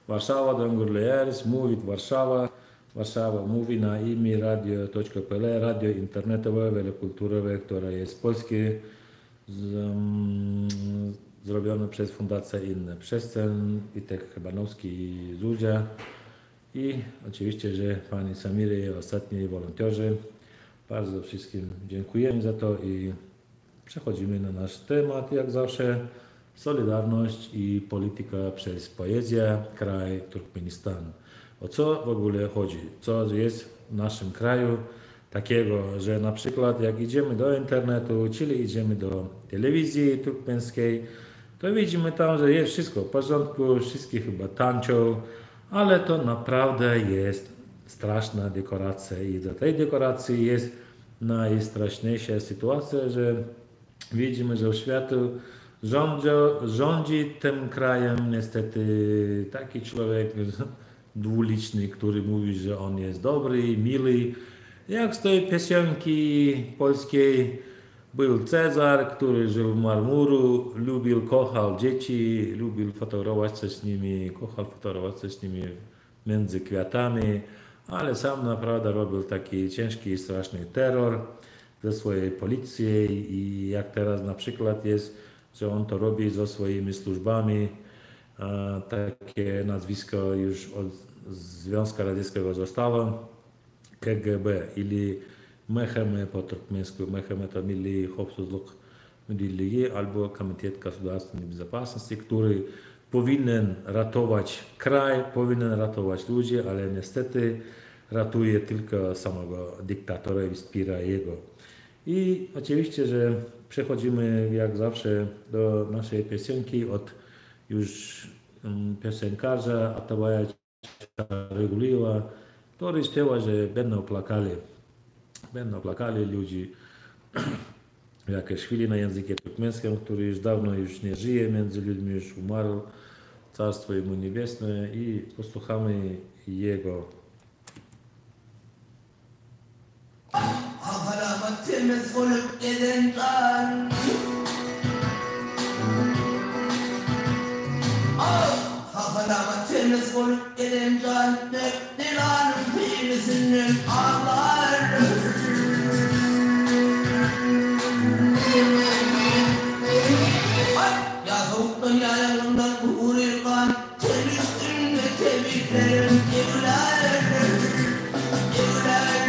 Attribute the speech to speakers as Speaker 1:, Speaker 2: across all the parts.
Speaker 1: Warşawadan gürleýäris, Mówit Warszawa, Warszawa mówi na imię radio.pl, radio internetowe, wielokulturowe, które jest polskie, z, mm, zrobione przez Fundację Inne Przestrzeń, Witek Hebanowski i Zuzia. I oczywiście, że pani Samiry i ostatni wolonteurzy. Bardzo wszystkim dziękujemy za to i przechodzimy na nasz temat, jak zawsze. Solidarność i polityka przez poezję, kraj Turkmenistan. O co w ogóle chodzi? Co jest w naszym kraju takiego, że na przykład jak idziemy do internetu, czyli idziemy do telewizji turkmeńskiej, to widzimy tam, że jest wszystko w porządku, wszyscy chyba tańczą, ale to naprawdę jest straszna dekoracja i do tej dekoracji jest najstraszniejsza sytuacja, że widzimy, że w światu rządzi, rządzi tym krajem niestety taki człowiek dwuliczny, który mówi, że on jest dobry, miły. Jak z tej piosenki polskiej był Cezar, który żył w marmuru, lubił, kochał dzieci, lubił fotografować się z nimi, kochał fotografować się z nimi między kwiatami, ale sam naprawdę robił taki ciężki i straszny terror ze swojej policji i jak teraz na przykład jest, że on to robi ze swoimi służbami, takie nazwisko już od Związku Radzieckiego zostało, KGB ili MHM po turkmeńsku, MHM to Milli Howpsuzlyk Müdirligi albo Komitet Государственной Безопасности, który powinien ratować kraj, powinien ratować ludzi, ale niestety ratuje tylko samego dyktatora i wspiera jego. I oczywiście, że przechodzimy jak zawsze do naszej piosenki od już piosenkarza Atabaja Czaryguliła, który śpiewa, że będą płakali. Będą płakali ludzi w jakiejś chwili na języku turkmeńskim, który już dawno już nie żyje między ludźmi, już umarł. Carstwo mu niebiesne i posłuchamy jego.
Speaker 2: Temiz bolup gelen jan Hafalama temiz bolup gelen jan Dilanın pimisinden ağlar Ya soğuktan ya yangından uğur kan Ten üstünde tebiklerim evler Evler.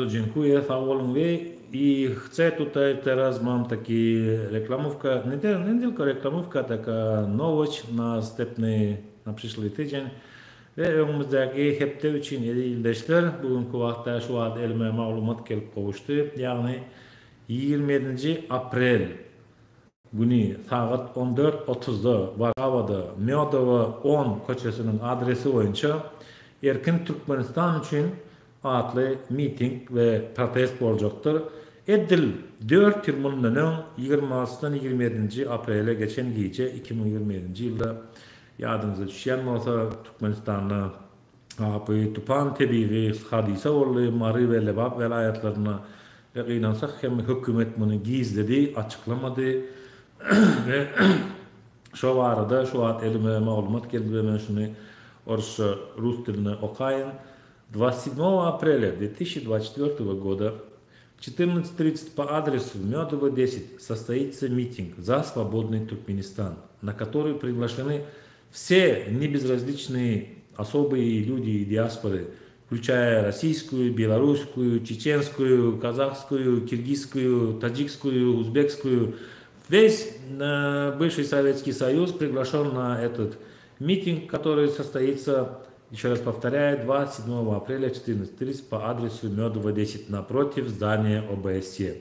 Speaker 1: Bardzo dziękuję, sag boluň we i chcę tutaj teraz mam taki reklamówka, nie, nie tylko reklamówka, taka nowość na następny, na przyszły tydzień. We öňümizdäki hepde üçin eziz ildeşler, bu günki wagtda şu wagt elime maglumat gelip gowuşdy, ýagny 27-nji aprel güni sagat 14 otuzda Warşawada Mýodowa 10 köçesiniň adresi boýunça Erkin Türkmenistan üçin atly miting we protest boljakdyr. Edil dört ýyl mundan öň, 26-dan 27-nji aprele geçen gije 2027-nji ýylda ýadyňyza düşýän bolsa, Türkmenistanda apy tupan tebigy hadysa boldy, Mary we Lebap welaýatlarynda we gynansak hem hökümet muny gizledi, açyklamady we şo barada şu wagt elime maglumat geldi we men şuny orsça rus dilinde okaýyn. 27 апреля 2024 года в 14:30 по адресу Медова 10 состоится митинг за свободный Туркменистан, на который приглашены все небезразличные особые люди и диаспоры, включая российскую, белорусскую, чеченскую, казахскую, киргизскую, таджикскую, узбекскую. Весь бывший Советский Союз приглашен на этот митинг, который состоится, еще раз повторяю, 27 апреля 14:30 по адресу Медова 10 напротив здания ОБСЕ.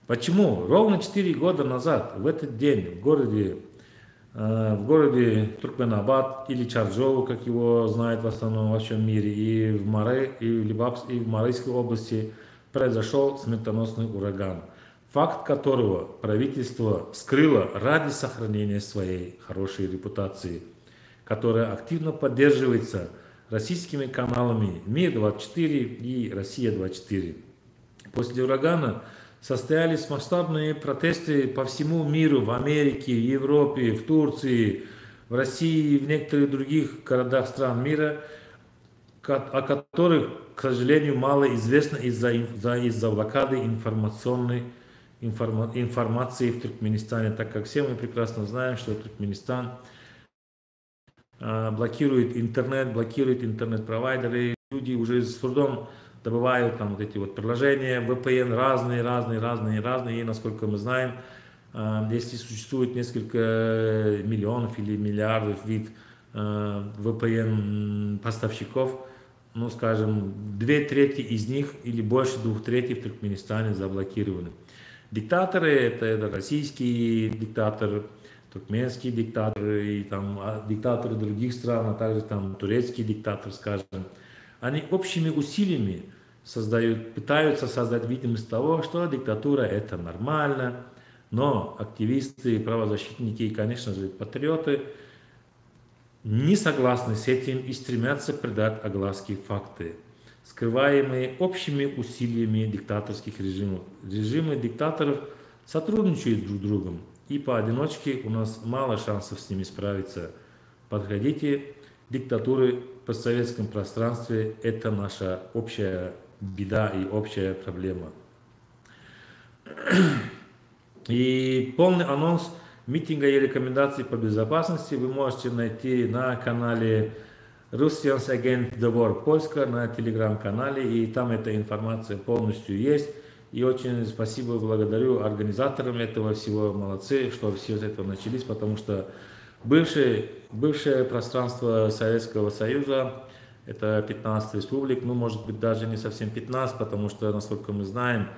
Speaker 1: Почему? Ровно 4 года назад, в этот день, в городе Туркменабад или Чарджоу, как его знают в основном во всем мире, и в Мары, и в Лебапс, и в Марийской области произошел смертоносный ураган, факт которого правительство скрыло ради сохранения своей хорошей репутации, которая активно поддерживается российскими каналами Мир-24 и Россия-24. После урагана состоялись масштабные протесты по всему миру, в Америке, в Европе, в Турции, в России и в некоторых других городах стран мира, о которых, к сожалению, мало известно из-за блокады информации в Туркменистане, так как все мы прекрасно знаем, что Туркменистан блокирует интернет, блокирует интернет-провайдеры, люди уже с трудом добывают там вот эти вот приложения, VPN разные, разные, разные, разные, и насколько мы знаем, если существует несколько миллионов или миллиардов вид VPN поставщиков, скажем, 2/3 из них или больше 2/3 в Туркменистане заблокированы. Диктаторы, это российский диктатор, туркменский диктатор и диктаторы других стран, а также турецкий диктатор, скажем, они общими усилиями пытаются создать видимость того, что диктатура это нормально, но активисты, правозащитники и, конечно же, патриоты не согласны с этим и стремятся придать огласке факты, скрываемые общими усилиями диктаторских режимов. Режимы диктаторов сотрудничают друг с другом, и поодиночке у нас мало шансов с ними справиться. Подходите, диктатуры в постсоветском пространстве — это наша общая беда и общая проблема. И полный анонс митинга и рекомендаций по безопасности вы можете найти на канале Russians Against the War Польска, на телеграм-канале, и там эта информация полностью есть. И очень спасибо, благодарю организаторам этого всего, молодцы, что все с этого начались, потому что бывшее пространство Советского Союза, это 15 республик, может быть, даже не совсем 15, потому что, насколько мы знаем,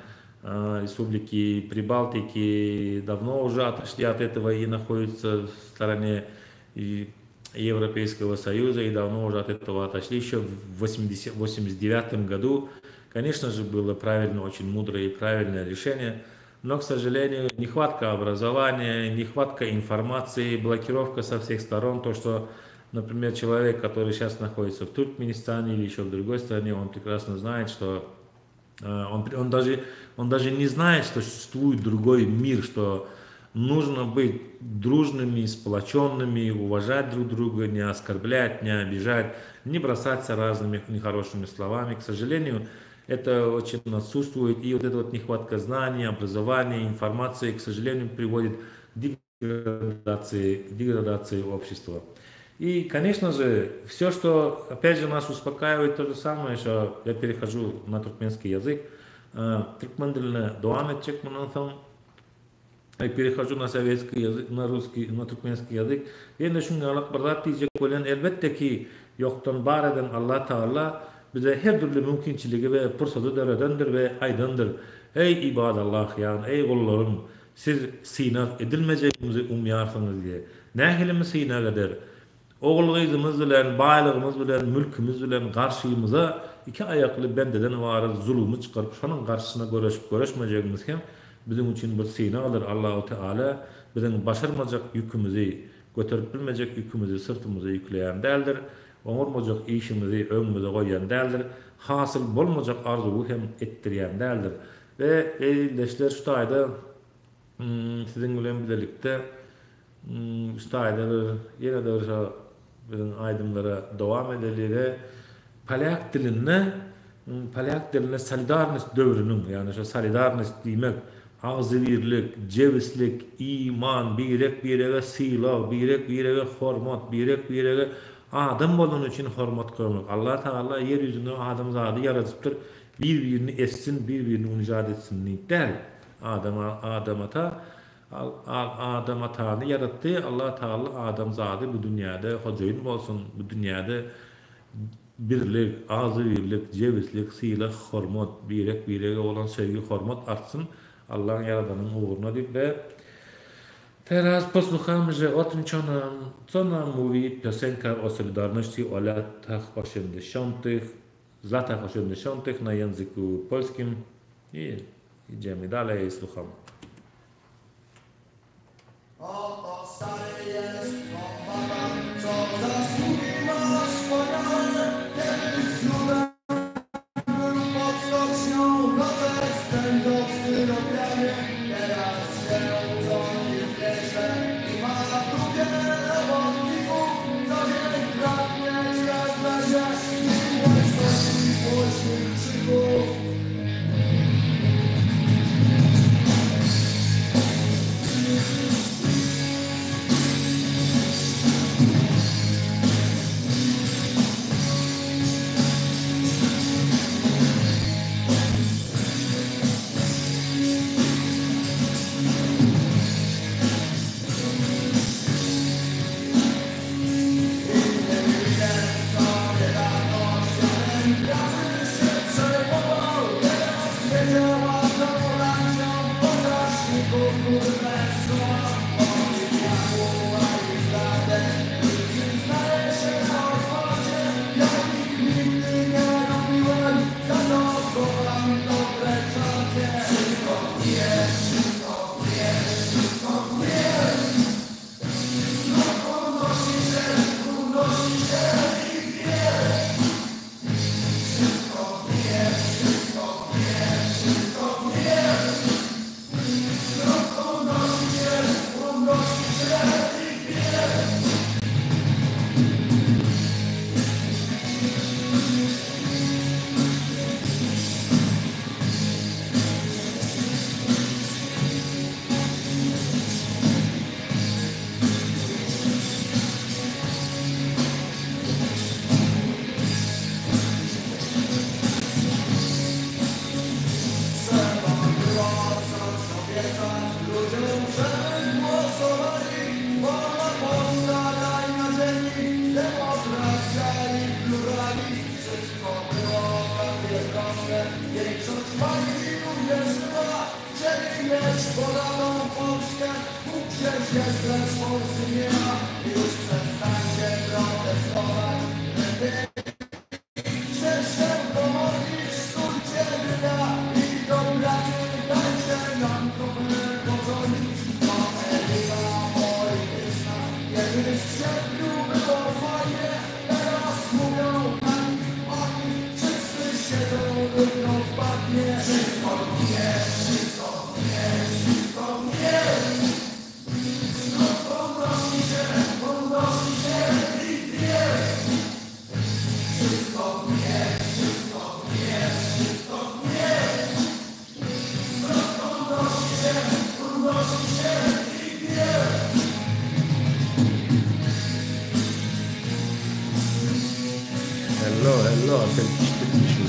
Speaker 1: республики Прибалтики давно уже отошли от этого и находятся в стороне и Европейского Союза, и давно уже от этого отошли. Еще в 89 году, конечно же, было правильно, очень мудрое и правильное решение, но, к сожалению, нехватка образования, нехватка информации, блокировка со всех сторон, то, что, например, человек, который сейчас находится в Туркменистане или еще в другой стране, он прекрасно знает, что он даже не знает, что существует другой мир, что нужно быть дружными, сплоченными, уважать друг друга, не оскорблять, не обижать, не бросаться разными нехорошими словами. К сожалению, это очень отсутствует, и эта нехватка знаний, образования, информации, к сожалению, приводит к деградации общества. И, конечно же, все, что, опять же, нас успокаивает, то же самое, что я перехожу на туркменский язык, türkmen diline dowam etjek mundan soň, перехожу на советский язык, на русский, на туркменский язык. Ýene şuňa ýalak bir zat diýjek bolýan, elbetde ki, ýokdan bar eden Allah Tagala bize her dürli mümkinçiligi we pursady döredendir we aýdandyr, Eý ibadallah, ýagny eý gullarym, siz synag edilmejegimizi umýarsyňyz diýe. Nähilimi synag eder? Ogul-gyzymyz bilen, baýlygymyz bilen, mülkümiz bilen garşymyza iki aýakly bendeden ybarat zulumy çykaryp, şonuň garşysyna göreşip göreşmejegimiz hem biziň üçin bir synagdyr. Allahu Teala biziň başarmajak ýükümizi, göterip bilmejek ýükümizi syrtymyza ýükleýän däldir. Oňarmajak işimizi öňümize goýýan däldir. Hasyl bolmajak arzuwy hem etdirýän däldir. We eý ildeşler şu taýda siziň bilen bilelikde şu taýda bir ýene-de bir şo biziň aýdymlara dowam edeli we polýak dilinde polýak dilinde solidarnost döwrüniň ýagny şo solidarnost diýmek agzybirlik, jebislik, iman, birek-birege sylag, birek-birege hormat, birek-birege adam bolany üçin hormat goýmak. Allah Tagala ýer ýüzünde adamzady ýaradypdyr, bir-birini ezsin, bir-birini unijat etsin diýip däl. Adam Adam ata Adam atany ýaratdy, Allah Tagala adamzady bu dünýäde hojaýyn bolsun, bu dünýäde birlik, agzybirlik, jebislik, sylag, hormat, birek-birege bolan söýgi, hormat artsyn, Allaň ýaradanyň ugruna diýip we Teraz posłuchamy, że o tym, co nam, co nam mówi piosenka o Solidarności o latach 80., z latach 80. na języku polskim i idziemy dalej, słuchamy.
Speaker 2: Oto stary jest kombatant, co zasługi ma wspaniałe, kiedyś ślubem był pod stocznią, noce spędzał w styropianie, teraz się co nim bierze i ma w dupie robotników, co dzień kradnie jak w lesie i nie znosi głośnych krzyków. Trzeba było coś obiecać ludziom, żeby głosowali. Wolna Polska, daj nadziei, demokracja i pluralizm. Wszystko było takie proste, większość partii uwierzyła. Chcieli mieć bogatą Polskę, Bóg się źle lecz forsy nie ma. Już przestańcie protestować, lepiej Idźcie się pomodlić, stójcie ryja i do pracy, dajcie nam trochę porządzić. To elita polityczna, kiedyś w sierpniu było fajnie, teraz mówią na nich oni, wszyscy siedzą równo w bagnie. Wszystko nie, wszystko nie, wszystko nie. Znów podnosi się, podnosi się i wie.
Speaker 1: sen eşitdiňmi şu?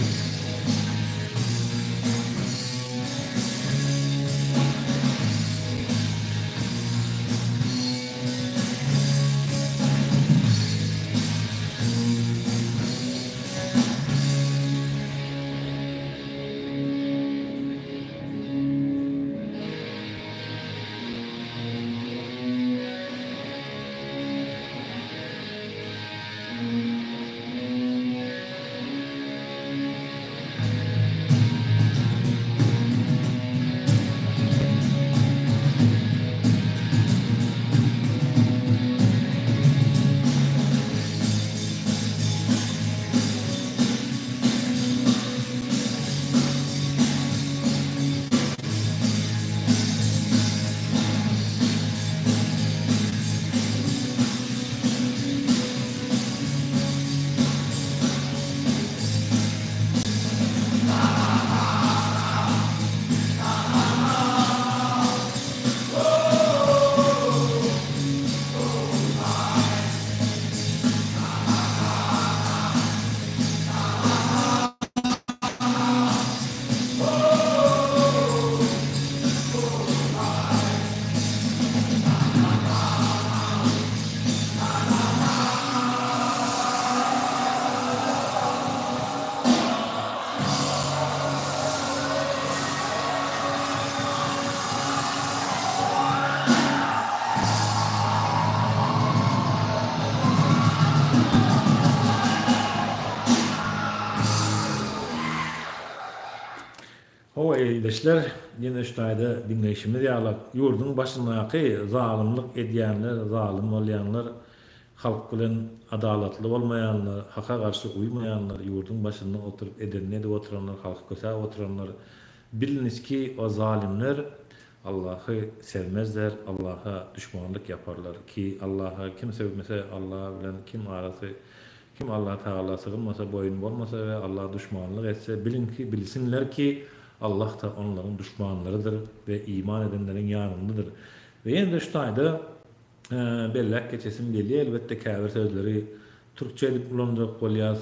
Speaker 1: Hawa ildeşler, ýene şu taýda diňleýşimiz ýaly, ýurduň başyndaky zalymlyk edýänler, zalym bolýanlar, halk bilen adalatly bolmaýanlar, haka garşy uýmaýanlar, ýurduň başynda oturyp edenini edip oturanlar, halky kösäp oturanlar, biliniz ki, o zalymlar Allahy sevmezler, Allaha düşmanlyk ýaparlar ki, Allaha kim sögmese, Alla bilen kim arasy, kim Alla Tagala sygynmasa, boýun bolmasa we Alla duşmanlyk etse, biliň ki, bilsinler ki, Allah-da onlaryň duşmanlarydyr we iman edenleriň ýanyndadyr. We ýene-de şu taýda belläp geçesim gelýär, elbetde käbir sözleri türkçe edip ulanjak bolýas.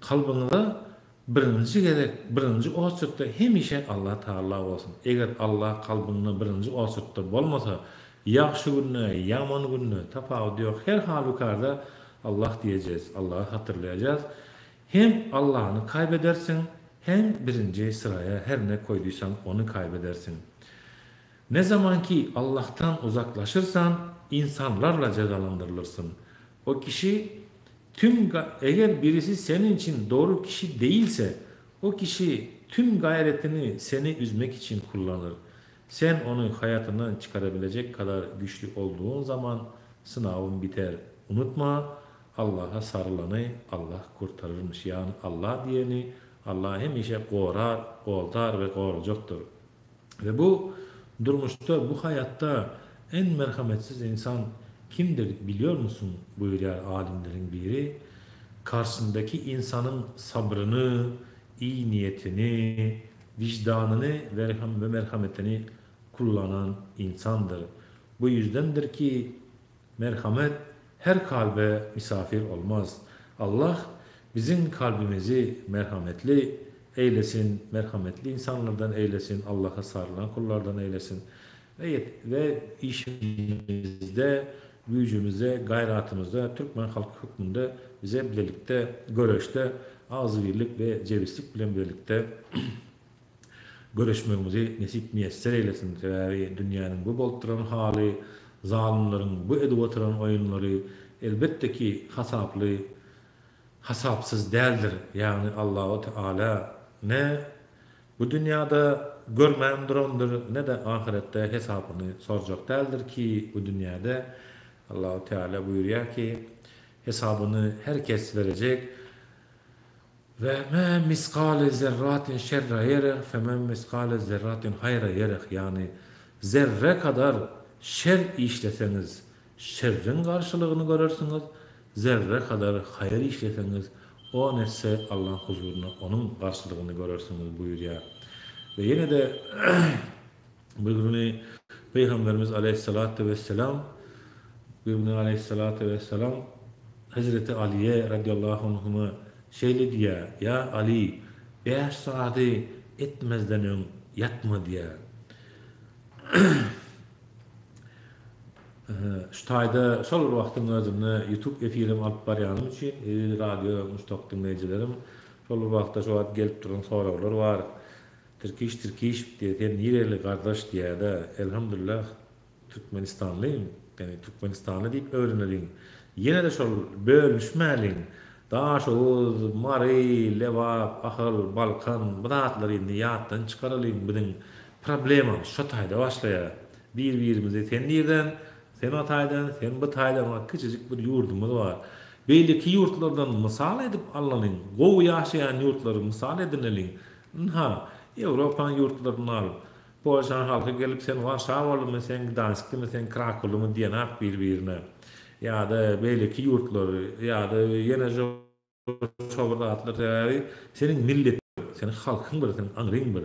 Speaker 1: Kalbyňyza Birinji gezek, birinji oçurtda hemişe Allah Tagala bolsun. Eger Allah kalbyňda birinji oçurtda bolmasa, ýagşy günde, ýaman günde, tapawudy ýok, her halükarda Allah diýejes, Allahy hatyrlaýajas. Hem Allahny kaýbedersiň, hem birinji syraýa her ne koýduysaň ony kaýbedersiň. Ne zaman ki Allahdan uzaklaşyrsan, insanlarla jezalandyrylyrsyň. O kişi tüm eger birisi senin için doğru kişi değilse, o kişi tüm gayretini seni üzmek için kullanır. Sen onu hayatından çıkarabilecek kadar güçlü olduğun zaman sınavın biter. Unutma, Allaha sarylanı Allah kurtaryrmyş. Ýagny Allah diýeni Allah hemişe gorar, goldar we gorajakdyr. We bu durmuşda, bu haýatda en merhametsiz insan kimdir biliyor musun buýurýar alymlaryň biri, karşyndaki insanyň sabryny, iyi niýetini, wiždanyny we merhametini kullanan insandyr. Bu ýüzdendir ki, Merhamet her kalbe misafir olmaz. Allah biziň kalbimizi merhametli eýlesin, merhametli insanlardan eýlesin, Allaha sarylan kullardan eýlesin we we işimizde, güýjümizde, gaýratymyzda türkmen halky hökmünde bize bilelikde göreşde agzybirlik we jebislik bilen bilelikde Göreşmegimizi nesip miýesser eýlesin, sebäbi dünýäniň bu bolup duran haly, zalymlaryň bu edip oturan oýunlary elbetde ki hasaply, hasapsyz däldir, ýagny Allahu Teala ne bu dünýada görmän durandyr, ne-de ahyretde hesapyny sorjak däldir ki bu dünýäde Allahu Teala buýurýar ki hesabyny her kes berejek, Ve me miskale zerratin şerra yereh fe men miskale zerratin hayra yereh ýagny zerre kadar şer işleseňiz şerriň garşylygyny görersiňiz, zerre kadar haýyr işleseňiz o nesse Allaň huzurynda onuň garşylygyny görersiňiz buýurýar. Ve ýene-de bir güni Pygamberimiz aleýhissalatu wesselam bir güni aleýhissalatu wesselam Hezreti Alyýe radiallahu anhuma. Şeýle diýýär, Ýa Aly, bäş zady etmezden öň ýatma diýýär. Şu taýda şol bir wagtyň özünde YouTube efirem alyp barýanym üçin, eziz radio muşdak diňleýjilerim, şol bir wagtda şu wagt gelip duran soraglar bar. Tirkiş Tirkişew diýýär, sen nireli gardaş diýýär-de, Elhamdülillah, Türkmenistanly, ýagny Türkmenistanly diýip öwreneliň. Ýene-de şol bölünişmäliň. Daşoguz, Mary, Lebap, Ahal, Balkan bu zatlary indi ýatdan çykaralyň biziň problemamyz şo taýda başlaýar. Bir birimizi sen nirden, sen o taýdan, sen bu taýdan wah kiçijik bir ýurdumyz bar. Beýleki ýurtlardan mysal edip alnalyň, gowy ýaşaýan ýurtlary mysal edineliň. Ynha, Ýewropanyň ýurtlaryny al. Polşanyň halky gelip sen Warşawalymy, sen Gdansklymy, sen Krakolymy diýenak bir-birine. Ýa-da beýleki ýurtlary, ýa-da ýene şo bir zatlar sebäbi seniň milletiň bir, seniň halkyň bir, seniň aňryň bir.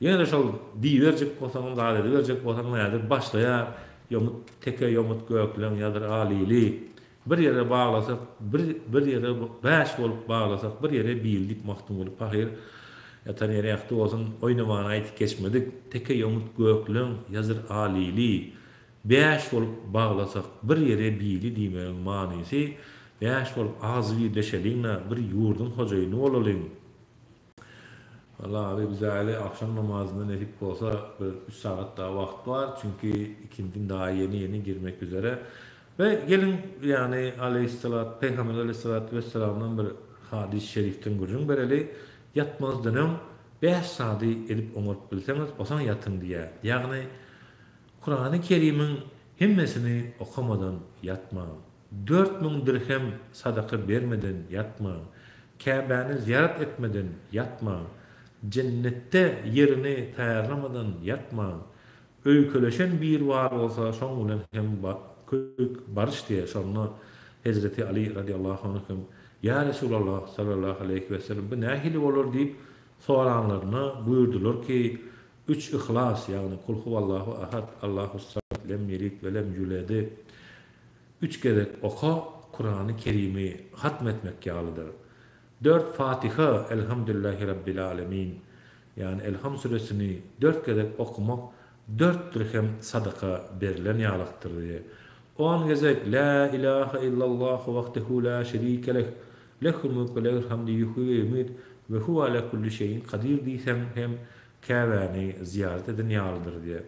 Speaker 1: Ýene-de şol diýiberjek bolsaňam, zat ediberjek bolsaňam häzir başlaýar, ýomut teke, ýomut gökleň, ýazyr alili. Bir ýere baglasak, bir, bir ýere bäş bolup baglasak, bir ýere bili diýip Magtymguly pahyr, ýatan ýeri ýagty bolsun, oýnamany aýtyp geçmedik. Teke ýomut gökleň, ýazyr alili. Bäş bolup baglasak, bir ýere bili diýmegiň manysy, bäş bolup agzybirleşeliň-de, bir ýurduň hojaýyny bolalyň. Walla abi bize häli agşam namazyna nesip bolsa bir üç sagat daha wagt bar çünki ikindin daha ýeni ýeni girmek üzere we geliň ýagny aleýhissalat Pygamberimiz aleýhissalatu wessalamdan bir hadys şerifden gürrüň bereli ýatmazdan öň bäş zady edip oňaryp bilseňiz osaň ýatyň diýýär ýagny Kurany Kerimiň hemmesini okamadan ýatmaň. 4000 dirhem sadaka bermeden ýatmaň, Käbäni zyýarat etmeden ýatmaň, Jennetde ýerini taýýarlamadan ýatmaň, Öýkeleşen biri bar bolsa şoň bilen hem köýük baryş diýýär. Şonda Hezreti Aly radiallahu anhu hem, Ýa Resulallah sallallahu aleýhi wesellem bu nähili bolar diýip soranlarynda buýurdylar ki, Üç yhlas, ýagny Kul huwallahu ahad, Allahus-samad, lem ýelid we lem ýuledi Üç gezek oka, Kurany Kerimi hatm etmek ýalydyr. Dört Fatiha, Elhamdülillahi Rabbil Alemin, ýagny Elham süresini dört gezek okamak dört dirhem sadaka berlen ýalykdyr diýe. On gezek Lä ilahe illallahu wahdehu lä şerike leh, lehul mulk we lehul hamdi ýuhýi we ýumit we huwe ala kulli şeýin kadir diýseň hem Käbäni zyýarat eden ýalydyr diýe.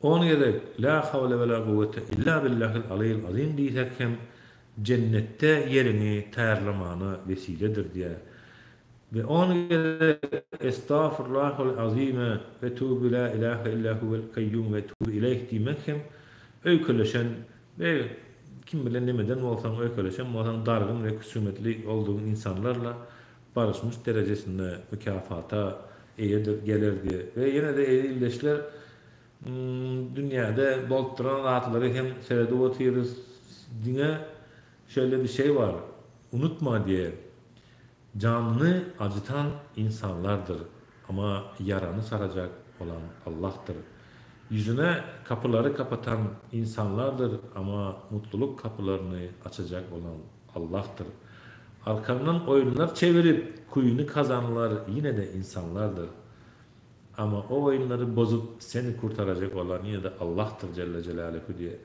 Speaker 1: On gezek Lä hawle we lä guwwete illa billahil aliyyil azim diýsek hem jennetde ýeriňi taýýarlamana wesiledir diýýär. We on gezek Estagfurlahul azime we tubu lä ilahe illa huwel kaýýum we tubu ileýh diýmek hem öýkeleşen we kim bilen nemeden bolsaň öýkeleşen bolsaň dargyn we küsümetli boldugyň insanlarla baryşmyş derejesinde mükafata eýedir, gelerdi. We ýene-de eziz ildeşler, dünýäde bolup duran zatlary hem seredip otyrys, diňe şeýle bir şeý bar, unutma diýe, janyny ajytan ynsanlardyr, amma ýarany sarajak bolan Allahdyr. Ýüzüne kapylary kapatan ynsanlardyr, amma mutlulyk kapylaryny açajak bolan Allahdyr. Arkaňdan oýunlar çevirip, kuýyny kazanlar ýine-de ynsanlardyr. Amma o oýunlary bozup, seni kurtarajak bolan ýine-de Allahdyr Jelle Jelaluhu diýe.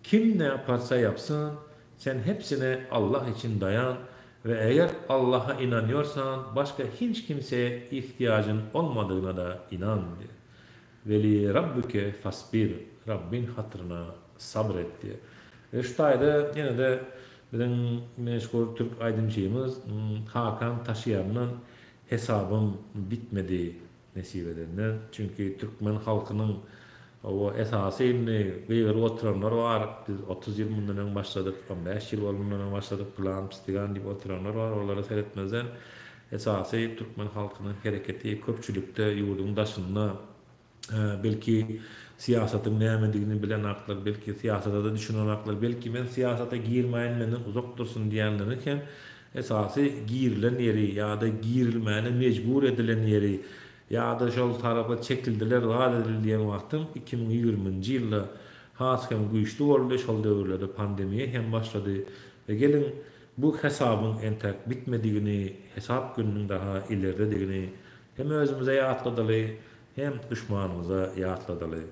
Speaker 1: Kim ne ýaparsa ýapsyn, sen hepsine Allah üçin daýan we eger Allaha inanýorsan, başga hiç kimseye ihtiýajyň olmadygyna-da inan diýe. Weli Rabbike fasbir, Rabbyň hatyryna sabr et diýýär. We şu taýda ýene-de biziň meşhur türk aýdymçymyz Hakan Taşýandan Hesabym bitmedi nesip edende. Çünki türkmen halkynyň hawa esasy indi gygyryp oturanlar bar, biz 30 ýyl mundan öň başladyk, 15 ýyl ol mundan öň başladyk pylan pistigan diýip oturanlar bar, olara seretmezden Esasy türkmen halkynyň hereketi köpçülikde ýurduň daşynda belki syýasatyň nämedigini bilenaklar, belki syýasata-da düşünenaklar, belki men syýasata girmäýin menden uzak dursun diýenleriň hem esasy girilen ýeri ýa-da girilmäne mejbur edilen ýeri ýa-da şol tarapa çekildiler zat edildi diýen wagtyň 2020-nji ýylda has hem güýçli boldy, şol döwürlerde pandemiýa hem başlady we geliň. Bu hesabyň entek bitmedigini, hesap gününiň daha ilerdedigini hem özümize ýatladaly, hem duşmanymyza ýatladaly.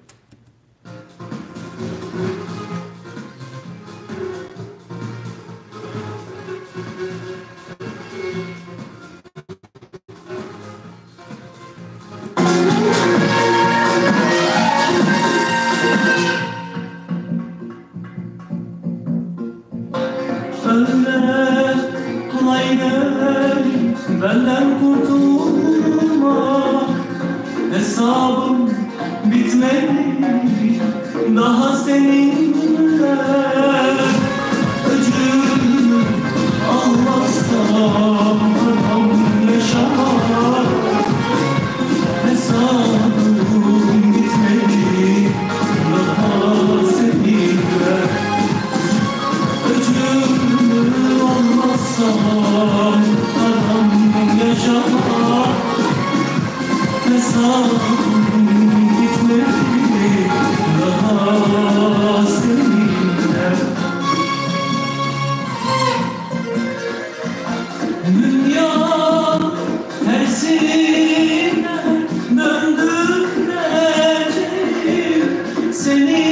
Speaker 2: Ölmek kolaydır benden kurtulmak Hesabım bitmedi daha seninle Öcümü almazsam haram yaşamak Hesabım bitmedi daha seninle Öcümü almazsam haram yaşamak Hesabım bitmedi daha seninle Dünya tersine döndüreceğim Seni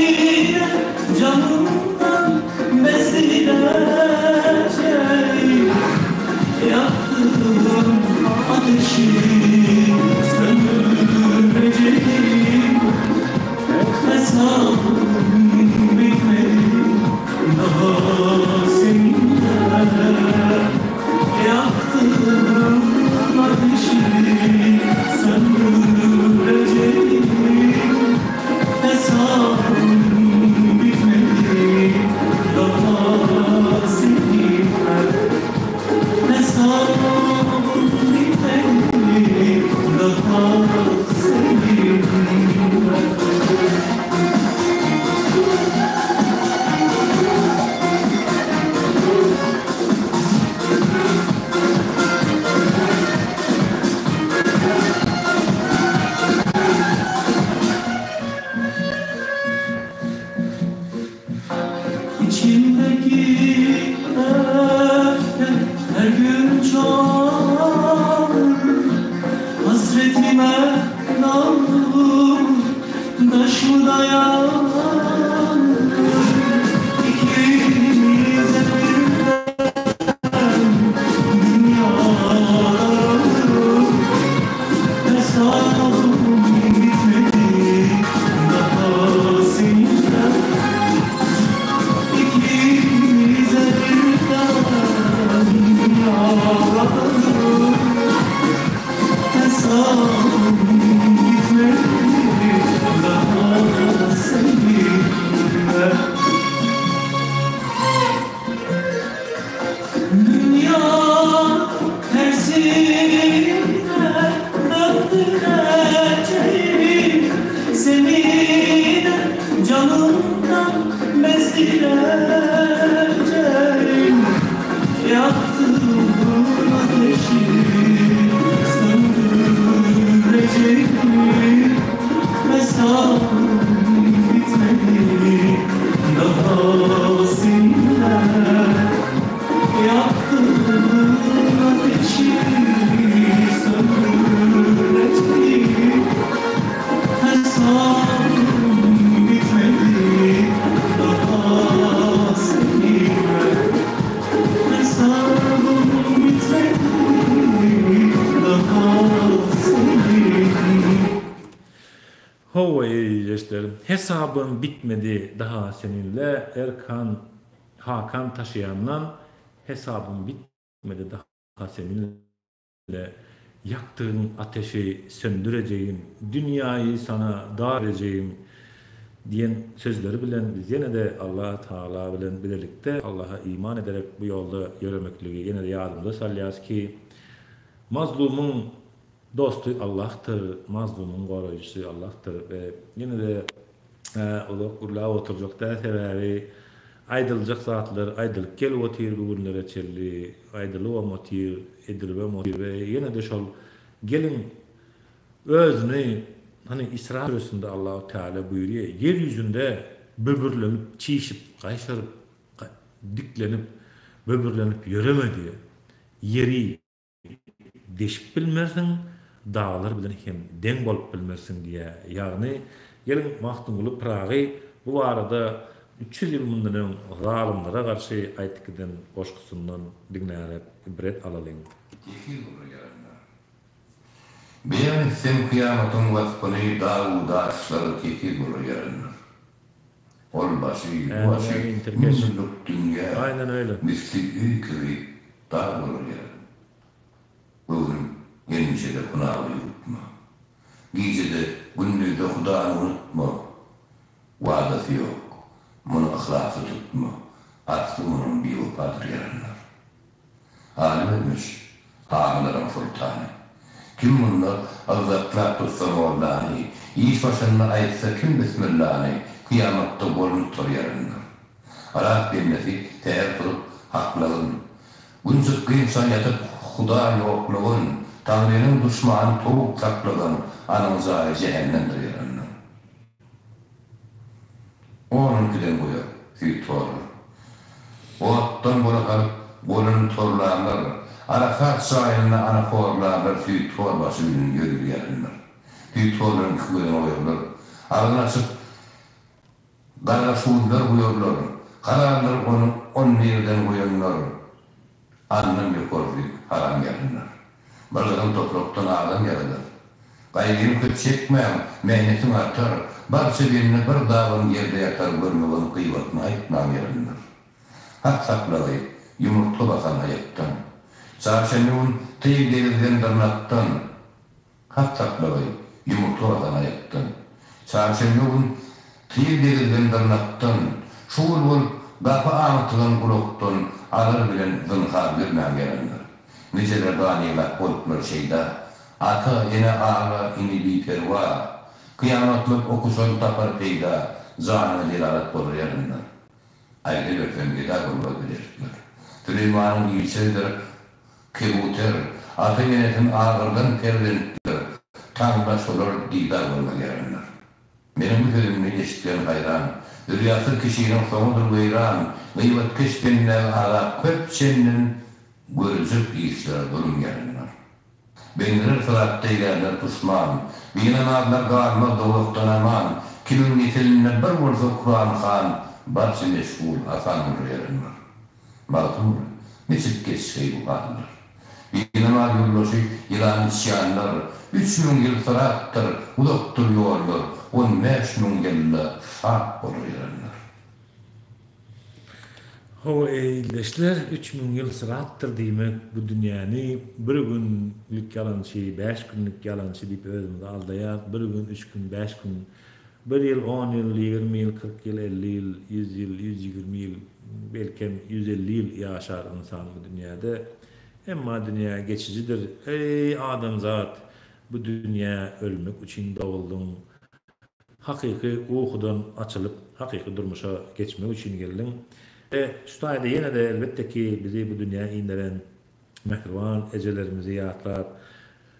Speaker 2: de canımdan bezdireceğim Yaktığım ateşi söndüreceğim Hesabım bitmedi daha seninle Yaktığım ateşi söndüreceğim Hesabım bitmedi daha seninle Hesabım bitmedi daha seninle. İçimdeki öfke her gün çoğalır Hasretime daldım, taş mı dayanır? İkimize birden dünya daralır Hesabım bitmedi daha seninle İkimize birden dünya daralır Hesabım bitmedi daha seninle Dünya tersine döndüreceğim Seni de canımdan bezdireceğim Yaktığım ateşi söndüreceğim Hesabım bitmedi daha seninle Yaktığım ateşi söndüreceğim Hesabım bitmedi daha seninle Hesabım bitmedi daha seninle.
Speaker 1: Hawa eziz Hesabym bitmedi daha seninle Erkan Hakan Taşaýandan Hesabym bitmedi daha seninle Ýakdygyň ateşi söndürejegim, Dünýäyi sana dar edejegim diýen sözleri bilen biz ýene-de Allah Tagala bilen bilelikde Allaha iman ederek bu ýolda ýöremekligi ýene-de ýadymyza salýarys ki, mazlumyň Dosty Allahdyr, mazlumyň goraýjysy Allahdyr we ýene-de uzak gürläp oturjak däl sebäbi aýdyljak zatlar aýdylyp gelip otyr bu günlere çenli aýdylybam otyr, edilibem otyr we ýene-de şol geliň özüni hany Isra süresinde Allahu Teala buýurýar ýer ýüzünde böbürlenip, çişip, gaýşaryp, diklenip. Böbürlenip ýöreme diýýär. Ýeri deşip bilmersiň, daglar bilen hem deň bolup bilmersiň diýýär. Ýagny, geliň Magtymguly Pyragy bu barada 300 ýyl mundan öň zalymlara garşy aýtyp giden goşgusyndan diňlärek ibret alalyň.
Speaker 3: Tekiz bolar ýaranlar. Beýan etsem kyýamatyň waspyny Dawuda açlar tekiz bolar ýaranlar. Ol başy, bu başy
Speaker 1: Ämin, Tirkeş.
Speaker 3: müňýyllyk dünýä
Speaker 1: Aynen öyle.
Speaker 3: misli öý kibi dar bolar ýaranlar. Göwnüm gelmişede hunaby ýuwutma. Gijede, gündizde Hudany unutma. Wadasy ýok, muny yhlasly tutma. Asly munuň biwepadyr ýaranlar. Aly ölmüş, alylaryň soltany. Kim munda yzzatlap tutsa mollany, Iş başynda aýtsa kim bismillany, Kyýamatda goluny tutar ýaranlar. Arap bendesi säher turup haklagyn, Gün çykgynça ýatyp Huda ýoklagyn, Taňrynyň duşmany towuk saklagan, Anyň jaýy jähennemdir ýaranlar. On ikiden goýar, süýt horlar. Otdan gola salyp, goluny torlarlar, Arasat jaýynda ana horlarlar, Süýthor başy bilen ýörür ýarynlar. Süýthorlaryň iki gözüni oýarlar. Agzyny açyp, gargaşuwlar guýarlar. Halaldyr ony on birden goýanlar. Andan ýokarsy haram ýarynlar. Bir gyzyl toprakdan adam ýaradar. Gaýgyny köp çekmäň, mähnetiň artar, Barça bende bir daban ýerde ýatar Görmegem gyýbatyny aýtmaň ýarynlar. Hak saklagy, ýumurtga basan aýakdan. Çarşenbe gün tyg degizgen dyrnakdan. Hat saklagy, ýumurtga basan aýakdan. Çarşenbe gün tyg degizgen dyrnakdan, Şugul bolup gapy aňtygan gulakdan Alar bilen zynhar ýörmäň ýaranlar. Nijeler gan ýyglap boluplar şeýda, Ata, ene, aga, ini biperwa. Kyýamatlyk okuşan tapar peýda, Janyňa delalat bolar ýaranlar. Aýdybersem geda bolmaz bilelikler. Süleýmanyň ilçisidir Kebuter, ata-enesin agyrdan perzentler, Taňda şolar didar bolmaz ýaranlar. Meniň bu sözümni eşitgen haýran, Zürýatsyz kişiniň soňudyr weýran, Gyýbatkeş bendäge azap köp çenden, Görüljek işlere zulum ýaranlar. Bendeler syratda eýlärler puşman, Binamazlar galmaz dowzahdan aman, Kimiň nesilinde bir bolsa Kuran han, Barça meşgul asan bolar ýaranlar. Magtymguly, niçik geçgeý bu hallar? Binamaz ýoldaşy ýylan içýanlar, 3000 ýyl syratdyr, uzakdyr ýollar, 15 000 ýylda sap bolar ýaranlar.
Speaker 1: Hawa, eý ildeşler, 3000 ýyl syratdyr diýmek, bu dünýäni bir günlük ýalançy, bäş günlük ýalançy diýip özümizi aldaýas, bir gün, üç gün, bäş gün, bir ýyl, on ýyl, ýigrimi ýyl, 40 ýyl, 50 ýyl, 100 ýyl, 120 ýyl, belkem 150 ýyl ýaşar ynsan bu dünýäde. Emma dünýä geçijidir. Eý, adamzat, bu dünýä ölmek üçin doguldyň. Hakyky ukudan açylyp, hakyky durmuşa geçmek üçin geldiň. We şu taýda ýene-de elbetde ki bizi bu dünýä inderen mähriban ejelerimizi ýatlap,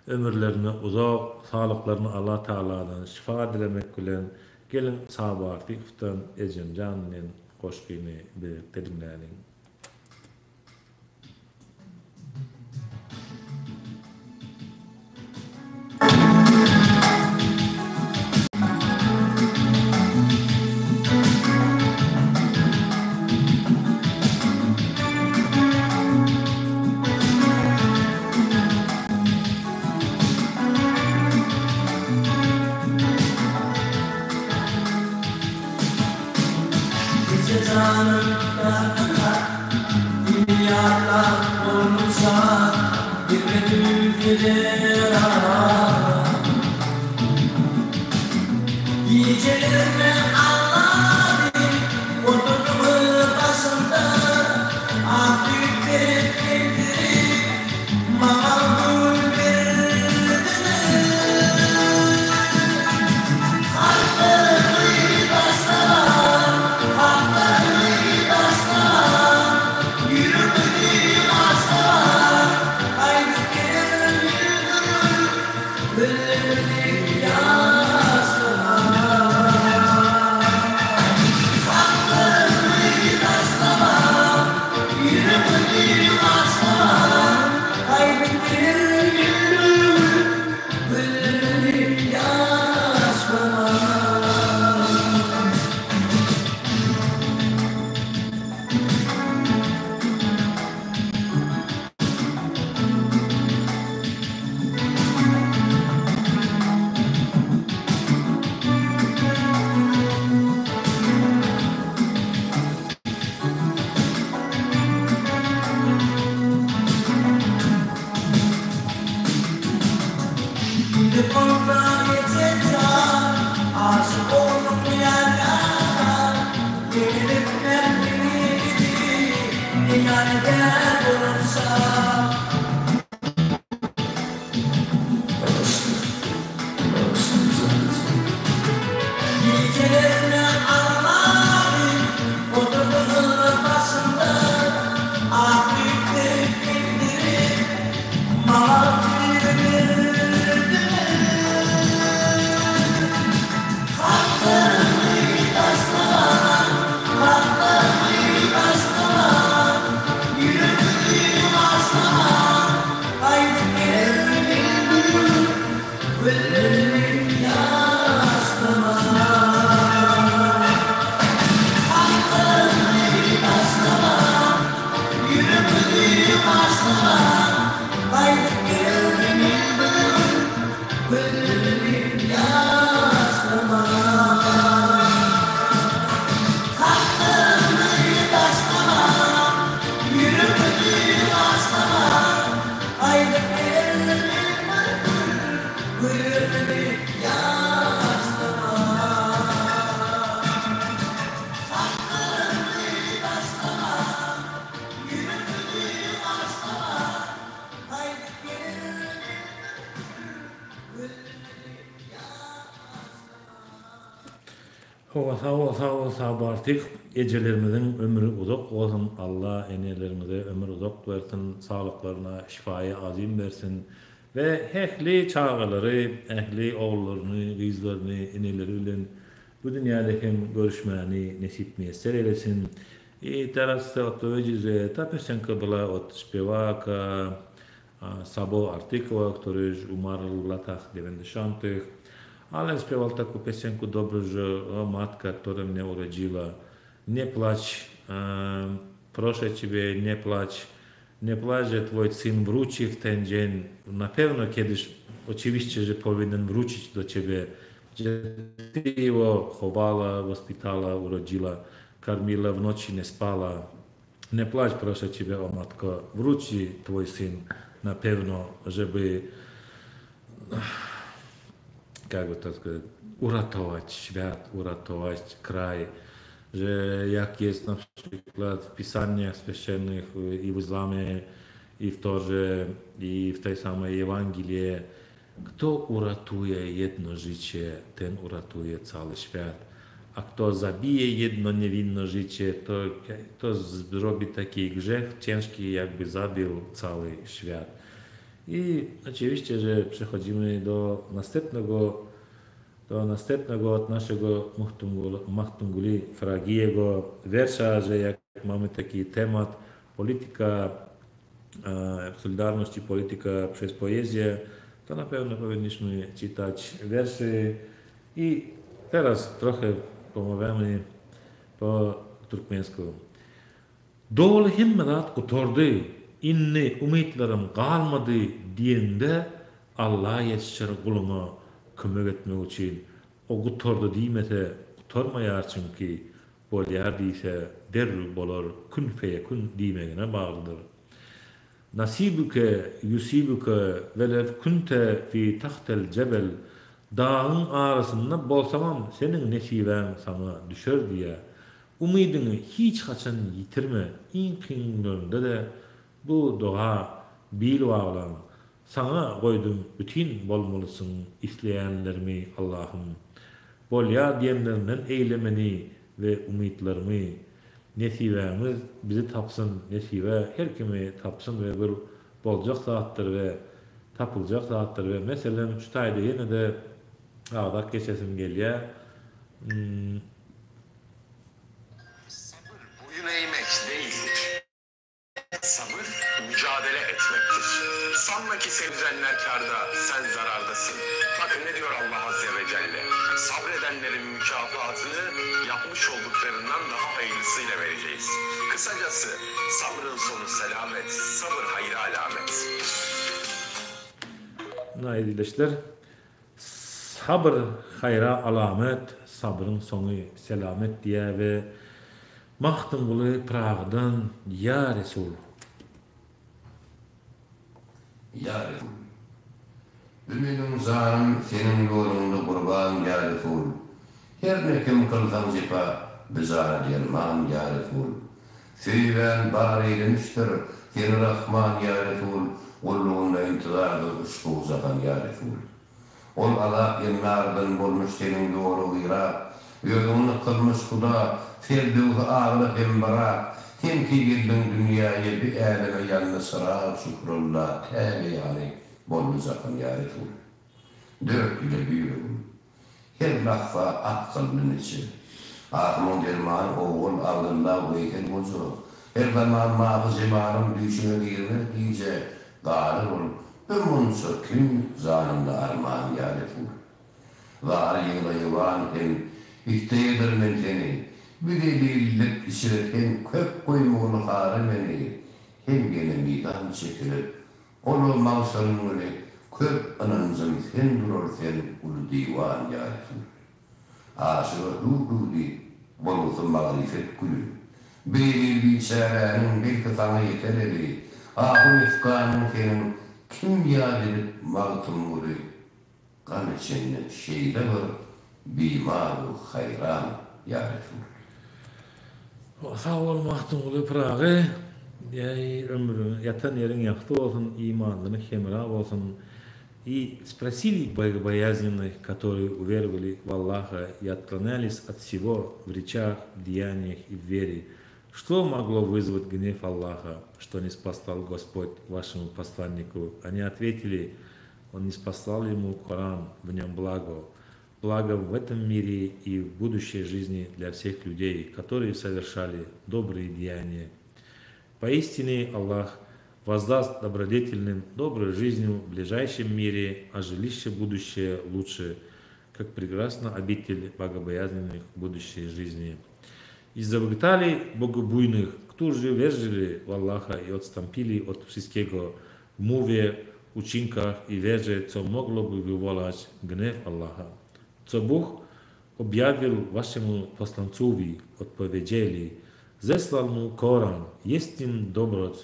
Speaker 1: ömürlerini uzak, saglyklaryny Allah Tagaladan şyfa dilemek bilen, geliň Saba Artykowdan Ejemjan diýen goşgyny bilelikde diňläliň.
Speaker 2: Ýadygär bolan şa. Gijelerine aglardy, oturdygyna başynda, ak ýüpleri geýdirip, maňa tüýi berdi. Haklarňy taşlama, haklarňy taşlama, Ýüregimi başlama, Gaýdyp geler bilbil, Güllerimi ýaşlama. Haklarňy taşlama, Ýüregimi başlama, Gaýdyp geler bilbil, Güllerimi ýaşlama. Haklarňy taşlama, Ýüregimi başlama, Gaýdyp geler bir gün, Güllerimi ýaşlama. Haklarňy taşlama, Ýüregimi başlama, Gaýdyp geler bir gün, Güllerimi ýaşlama.
Speaker 1: Hawa sag bol sag bol Saba Artyk ejelerimiziň ömri uzak bolsun Alla enelerimize ömür uzak bersin saglyklaryna şifaýy azim bersin we ähli çagalary ähli ogullaryny gyzlaryny eneleri bilen bu dünýäde hem görüşmäni nesip miýesser eylesin i teraz chcę odpowiedzieć że ta piosenka była od śpiewaka Sabo Artykowa, który już umarł w latach 90., ale śpiewał taką piosenkę dobrze, że o matka, która mnie urodziła, nie płacz, proszę Ciebie, nie płacz, nie płacz, że Twój syn wróci w ten dzień, na pewno kiedyś, oczywiście, że powinien wrócić do Ciebie, że Ty его chowała, воспитала, urodziła, karmiła, w nocy nie spała. Nie płacz, proszę Ciebie, o matko, wróci Twój syn na pewno, żeby, jakby to сказать, uratować świat, uratować kraj, że jak jest na przykład w pisaniach święconych i w islamie, i w Torze, i w tej samej Ewangelii, kto uratuje jedno życie, ten uratuje cały świat. A kto zabije jedno niewinne życie, to, to zrobi taki grzech ciężki, jakby zabił cały świat. I oczywiście, że przechodzimy do następnego, do następnego od naszego Machtunguli Fragiego wiersza, że jak mamy taki temat polityka Solidarności, polityka przez poezję, to na pewno powinniśmy czytać wiersze i teraz trochę pomawiamy po turkmensku. Doly hemme zat gutardy, indi umytlarym galmady diýende Alla ýetişer guluňa kömek etmek üçin. O gutardy diýmese gutarmaýar çünki, bolýar diýse derrew bolar kün feýekün diýmegine baglydyr. Nasibuke ýusibuke welew kunte fi tahtel jebel dagyň arasynda bolsaňam seniň nesibäň saňa düşer diýýär. Umydyňy hiç haçan ýitirme, iň kyn günlerinde-de bu doga bil baglaň. Saňa goýdum bütin bolmalysyň isleýänlerimi Allahym. Bolýar diýenlerinden eýle meni we umytlarymy. Nesibämiz bizi tapsyn, nesibe her kimi tapsyn we bir boljak zatdyr we tapyljak zatdyr we meselem şu taýda ýene-de agzap geçesim gelýär.
Speaker 4: Sabır boyun eğmek değildir. Sabır mücadele etmektir. Sanma ki seni üzenler kârda, sen zarardasın. Bakın ne diyor Allah Azze ve Celle. Sabredenlerin mükafatını yapmış olduklarından daha hayırlısıyla vereceğiz. Kısacası sabrın sonu selamet, sabır hayra alamet.
Speaker 1: Naýdilişler Sabyr haýra alamet, sabryň soňy selamet diýýär we Magtymguly Pyragydan Ýa Resul!
Speaker 3: Ýa Resul! Bu meniň janym seniň ýoluňda gurban ýa Resul! Her ne kim kylsaň jepa, bu jana derman ýa Resul! Söýgän bar eýlemişdir Seni Rahman ýa Resul Gullugynda intizardyr uşbu jahan ýa Resul. Ol azap ennardan bolmuş seniň ýola yrak, Özüňni kylmyş Huda Ferdöwsi agla hem byrak, Sen ki geldiň dünýäýe bi äleme ýandy çyrag Şükralla tä beýany boldy jahan ýa Resul. Dert ile ýüregim. Her lahza ah kyldy niçe. Ahymyň dermany owwal Abdylla Weýsel goja. Her zaman mahy jemalyň düýşüme girmez gije, Galar ol bir munça kim janymda arman ýa Resul. Zary ýyglaýyban hem isteýedir men seni, Bir zelillik içre sen köp goýmagyl hara meni, Hem ýene mizan çekilip, Ol-a magşaryň güni köp ynanjym sen durar sen uly diwan ýa Resul. Aşyga hüw-hüw diýip, bolgusa magryfet güli. Bir eziz biçäräniň belki saňa ýeter eli, Ahu-efganyň seniň kim ýat edip Magtymguly. Gam içinde şeýle bir bimar-u haýran, ýa Resul.
Speaker 1: Sag bol Magtymguly Pyragy. Eý ömrüň ýatan ýeriň ýagty bolsun imanlynyň hemra bolsun И спросили богобоязненных, которые уверовали в Аллаха и отклонялись от всего в речах, деяниях и в вере, что могло вызвать гнев Аллаха, что не спаслал Господь вашему посланнику? Они ответили, Он не спаслал ему Коран, в нем благо. Благо в этом мире и в будущей жизни для всех людей, которые совершали добрые деяния. Поистине Аллах воздаст добродетельным доброй жизнью в ближайшем мире, а жилище будущее лучше, как прекрасна обитель богобоязненных в будущей жизни. И завыгтали богобуйных, którzy wierzyli w Allaha i odstąpili od wszystkiego w mowie, uczynkach i wierze, co mogłoby wywołać gniew Allaha. Co Bóg objawił waszemu poslancowi, odpowiedzieli, zesłał mu Koran, jest nim dobroć,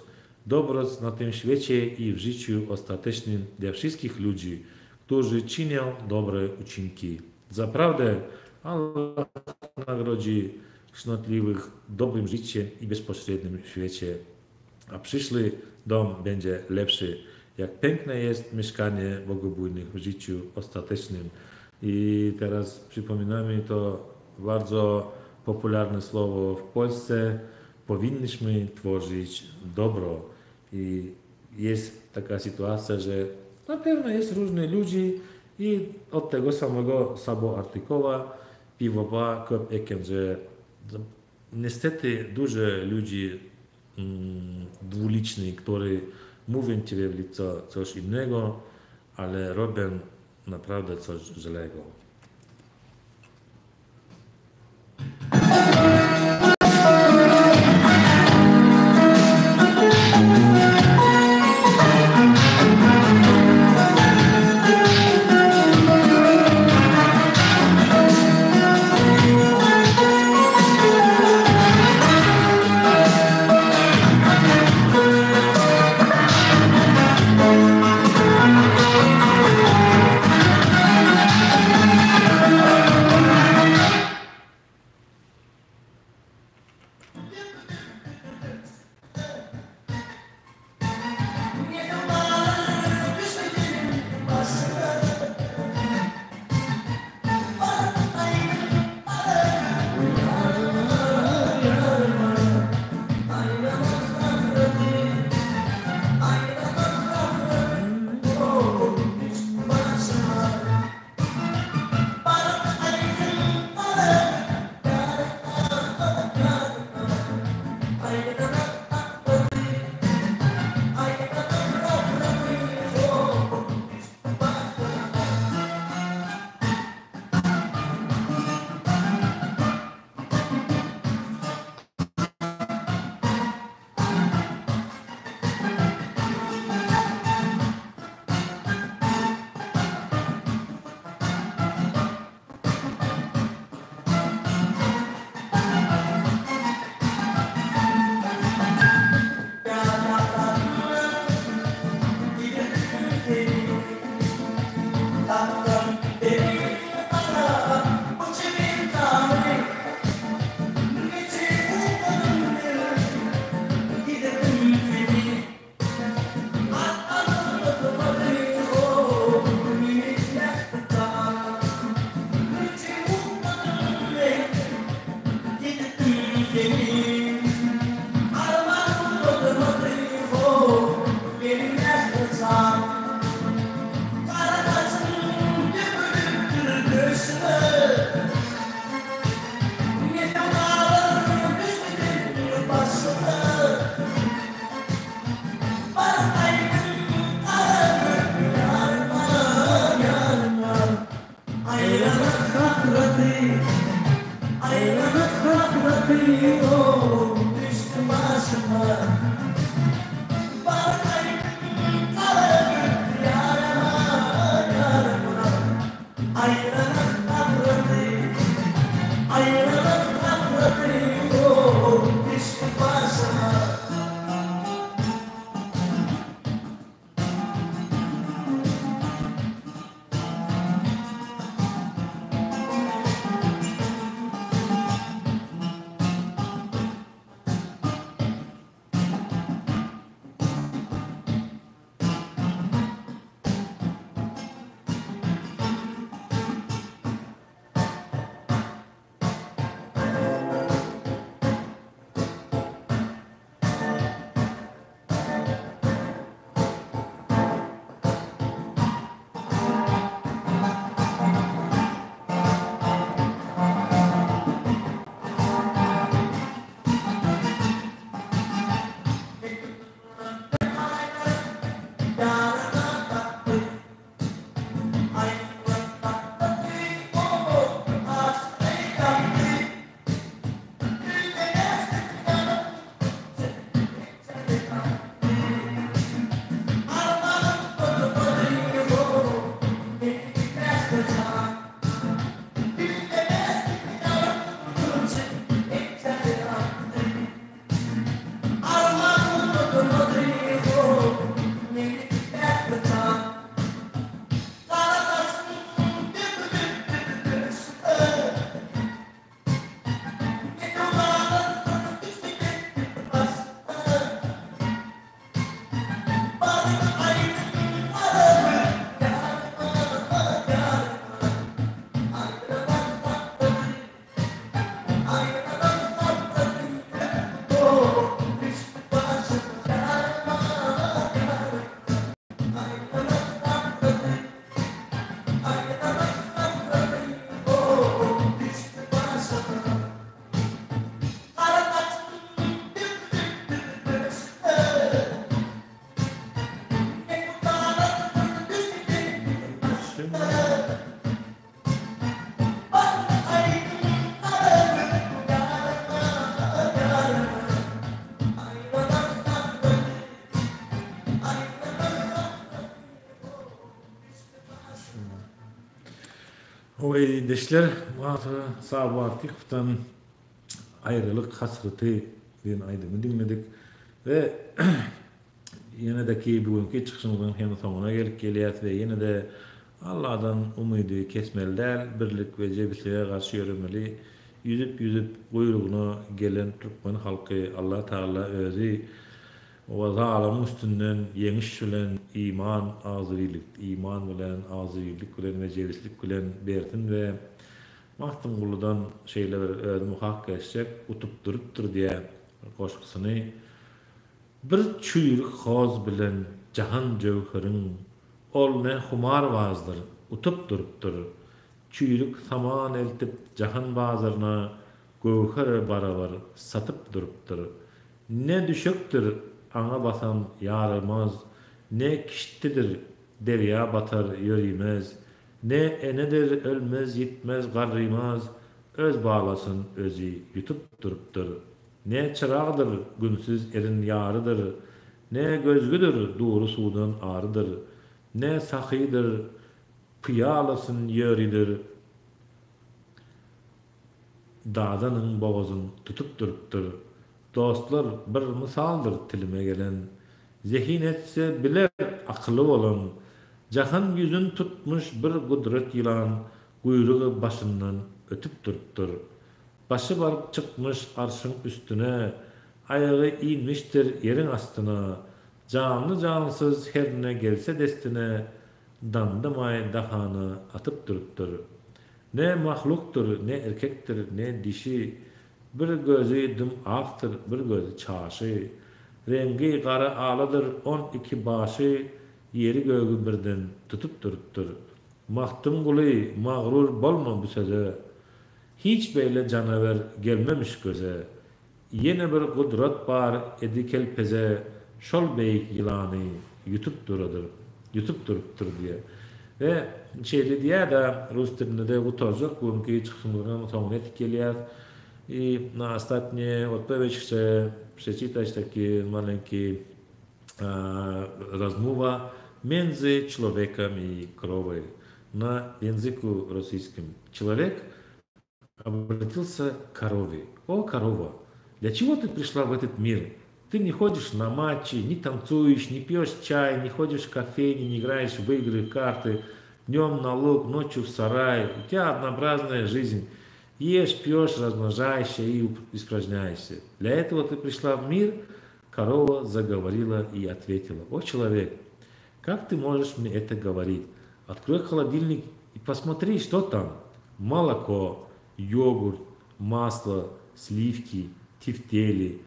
Speaker 1: dobroć na tym świecie i w życiu ostatecznym dla wszystkich ludzi, którzy czynią dobre uczynki. Zaprawdę Allah nagrodzi cnotliwych dobrym życiem i bezpośrednim świecie, a przyszły dom będzie lepszy. Jak piękne jest mieszkanie bogobójnych w życiu ostatecznym. I teraz przypominamy to bardzo popularne słowo w Polsce. Powinniśmy tworzyć dobro. I jest taka sytuacja, że na pewno jest różni ludzi i od tego samego Sabo Artykowa piwowa köp eken, że niestety dużo ludzi dwulicznych, którzy mówią ciebie w lico coś innego, ale robią naprawdę coś złego. Hawa ildeşler, Saba Artykowdan Aýralyk hasraty diýen aýdymy diňledik we ýene-de ki bu günki çykyşymyzyň hem soňuna gelip gelýäs we ýene-de Alladan umydy kesmeli däl, birlik we jebislige garşy ýöremeli, ýüzüp-ýüzüp guýrugyna gelen türkmen halky Allah Tagala özi we zalymyň üstünden ýeňiş bilen iman agzybirlik iman bilen agzybirlik bilen we jebislik bilen bersin we Magtymguludan şeýle bir özüm okap geçjek utup durupdyr diýä goşgusyny Bir çüýrük hoz bilen jahan jöwherin Ol ne humarbazdyr, utup durupdyr. Çüýrük saman eltip jahan bazaryna Göwhere barabar satyp durupdyr. Ne düşekdir, aňa basan ýarylmaz, Ne kiştidir, derýa batar ýörimez, Ne enedir, ölmez, ýitmez, garrymaz, Öz balasyn özi ýutup durupdyr. Ne çyragdyr, günsüz erin ýarydyr, Ne gözgüdir, dury suwdan arydyr, Ne sahydyr, pyýalasyn ýöridir, Dadanyň bogazyn tutup durupdyr. Dostlar, bir mysaldyr tilime gelen, Zehin etse biler akyly bolan, Jahan ýüzün tutmuş bir gudrat ýylan Guýrugy başyndan ötüp durupdyr. Başy baryp çykmyş arşyň üstüne, Aýagy inmişdir ýeriň astyna. Janly-jansyz herne gelse destine, Dandamaý dahana atyp durupdyr. Ne mahlukdyr, ne erkekdir, ne dişi, Bir gözi dym akdyr, bir gözi çaşy. Reňgi gara aladyr, 12 başy, Ýeri-gögi birden tutup durupdyr. Magtymguly, magrur bolma bu söze, Hiç beýle janawer gelmemiş göze. Ýene bir gudrat bar edi kelpeze, Şol beýik ýylany ýutup duradyr, ýutup durupdyr diýýär. We şeýle diýýär-de, rus dilinde-de gutarjak bu günki çykyşymyzyňam soňuna ýetip gelýäs. I na ostatnie odpowiedź chcę przeczytać taki maleńki rozmowa między człowiekiem i krową na języku rosyjskim. Człowiek обратился к корове. О, корова, для чего ты пришла в этот мир? Ты не ходишь на матчи, не танцуешь, не пьешь чай, не ходишь в кофейни, не играешь в игры, карты. Днем на луг, ночью в сарай. У тебя однообразная жизнь. Ешь, пьешь, размножаешься и испражняешься. Для этого ты пришла в мир? Корова заговорила и ответила. О, человек, как ты можешь мне это говорить? Открой холодильник и посмотри, что там. Молоко, йогурт, масло, сливки, тефтели,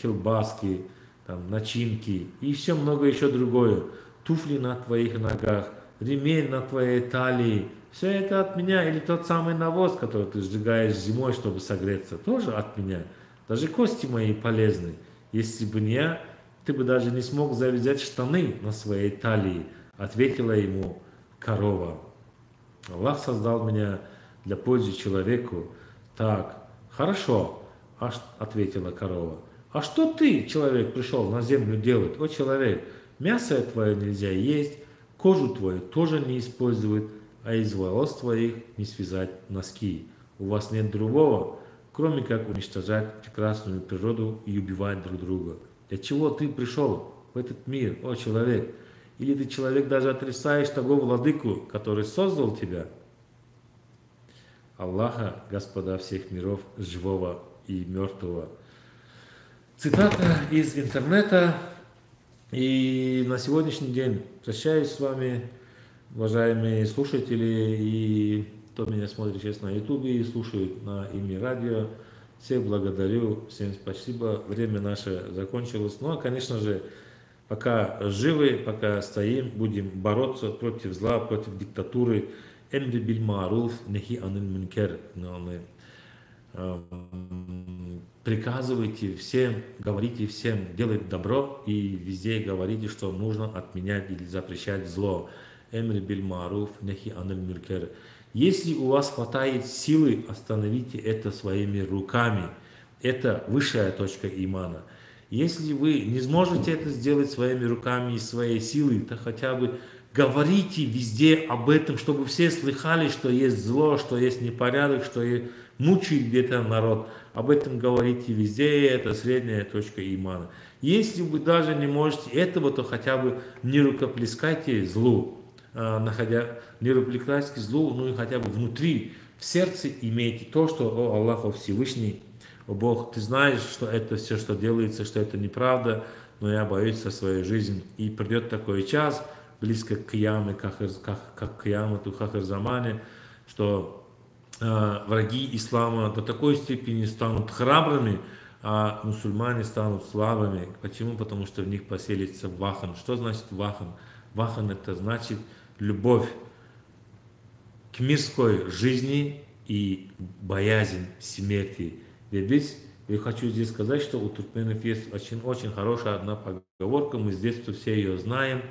Speaker 1: колбаски, там, начинки и все много еще другое. Туфли на твоих ногах, ремень на твоей талии. Все это от меня. Или тот самый навоз, который ты сжигаешь зимой, чтобы согреться, тоже от меня. Даже кости мои полезны. Если бы не я, ты бы даже не смог завязать штаны на своей талии, ответила ему корова. Аллах создал меня для пользы человеку. Так, хорошо, ответила корова. А что ты, человек, пришел на землю делать? О, человек, мясо твое нельзя есть, кожу твою тоже не используют, а из волос твоих не связать носки. У вас нет другого, кроме как уничтожать прекрасную природу и убивать друг друга. Для чего ты пришел в этот мир, о человек? Или ты, человек, даже отрицаешь того владыку, который создал тебя? Аллаха, Господа всех миров, живого и мертвого. Цитата из интернета. И на сегодняшний день прощаюсь с вами, уважаемые слушатели, и кто меня смотрит сейчас на ютубе и слушает на Ими Радио. Всех благодарю, всем спасибо. Время наше закончилось. Ну, а, конечно же, пока живы, пока стоим, будем бороться против зла, против диктатуры. Emri bil maruf, nehi anil münker. Приказывайте всем, говорите всем, делать добро и везде говорите, что нужно отменять или запрещать зло. Emri bil maruf, nehi anil münker. Если у вас хватает силы, остановите это своими руками. Это высшая точка имана. Если вы не сможете это сделать своими руками и своей силой, то хотя бы говорите везде об этом, чтобы все слыхали, что есть зло, что есть непорядок, что мучает где-то народ. Об этом говорите везде, это средняя точка имана. Если вы даже не можете этого, то хотя бы не рукоплескайте злу, находя, не рукоплескайте злу, ну и хотя бы внутри, в сердце имейте то, что, о Аллах, о Всевышний, о Бог, ты знаешь, что это все, что делается, что это неправда, но я боюсь за свою жизнь. И придет такой час, близко к яме, как, как, как к ямату, хахарзамане, что враги ислама до такой степени станут храбрыми, а мусульмане станут слабыми. Почему? Потому что в них поселится вахан. Что значит вахан? Вахан это значит любовь к мирской жизни и боязнь смерти. Ведь я хочу здесь сказать, что у туркменов есть очень, очень хорошая одна поговорка, мы с детства все ее знаем.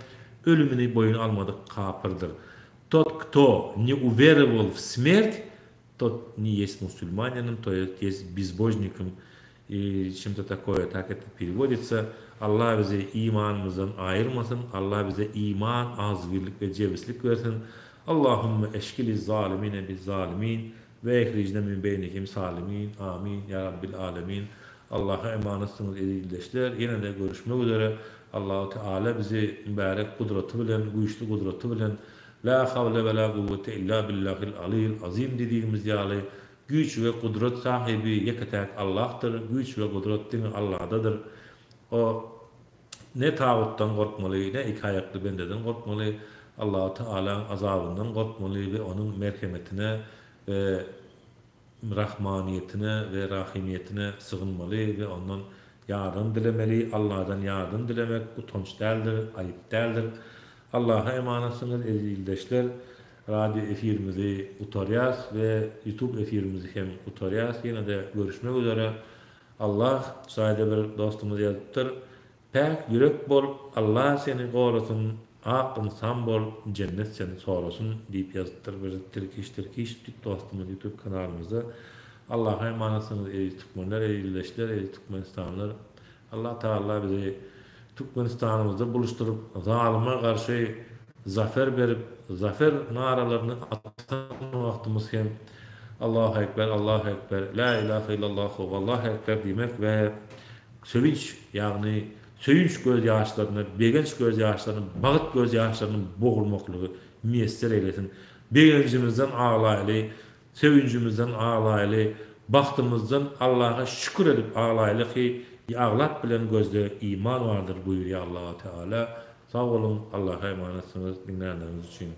Speaker 1: Ölümüni boýun almadyk kapyrdyr. Тот, кто не уверовал в смерть, тот не есть мусульманином, то есть есть безбожником и чем-то такое. Так это переводится. Allah bizi imanymyzdan aýyrmasyn. Allah bize iman, agzybirlik we jebislik bersin. Allahümme eşkili zalimine biz zalimin ve ehricne min beynihim salimin. Amin. Ya Rabbil alemin. Allaha emanetsiniz eziz ildeşler. Ýene de görüşmek üzere. Allahu Teala bizi mübarek gudraty bilen, güýçli gudraty bilen La havle ve la kuvvete illa billahil aliyyil azim diýdigimiz ýaly güýç we gudrat sahyby ýeke-täk Allahdyr. Güýç we gudrat diňe Allahdadyr. O ne tagutdan gorkmaly, ne iki aýakly bendeden gorkmaly, Allahu Tealaň azabyndan gorkmaly we onuň merhemetine we rahmaniýetine we rahimiýetine sygynmaly we ondan ýardam dilemeli. Allahdan ýardam dilemek utanç däldir, aýyp däldir. Allaha emanetsyňyz eziz ildeşler. Radio efirimizi gutarýas we YouTube efirimizi hem gutarýas. Ýene-de görüşmek üzere. Allah şaýda bir dostumyz ýazypdyr. Päk ýürek bol, Allah seni gorasyn, ak ynsan bol, jennet seni sorasyn diýip ýazypdyr bir Tirkiş Tirkiş dostumyz YouTube kanalymyzda. Allaha emanatsyňyz eziz türkmenler, eziz ildeşler, eziz türkmenistanlylar. Allah Tagala bizi Türkmenistanymyzda buluşdyryp, zalyma garşy zafer berip, zafer naralaryny atan wagtymyz hem Allahu Ekber, Allahu Ekber, La ilahe illallahu, Wallahu Ekber diýmek we sevinç, ýagny söýünç göz ýaşlaryna, begenç göz ýaşlaryna, bagt göz ýaşlaryna bogulmaklygy miýesser eýlesin. Begenjimizden aglaýly, Söýünjimizden aglaýly, bagtymyzdan Allaha şükür edip aglaýly ki, aglap bilen gözde iman bardyr buýurýar Allahu Teala. Sag boluň, Allaha emanetsyňyz diňlänleriňiz üçin.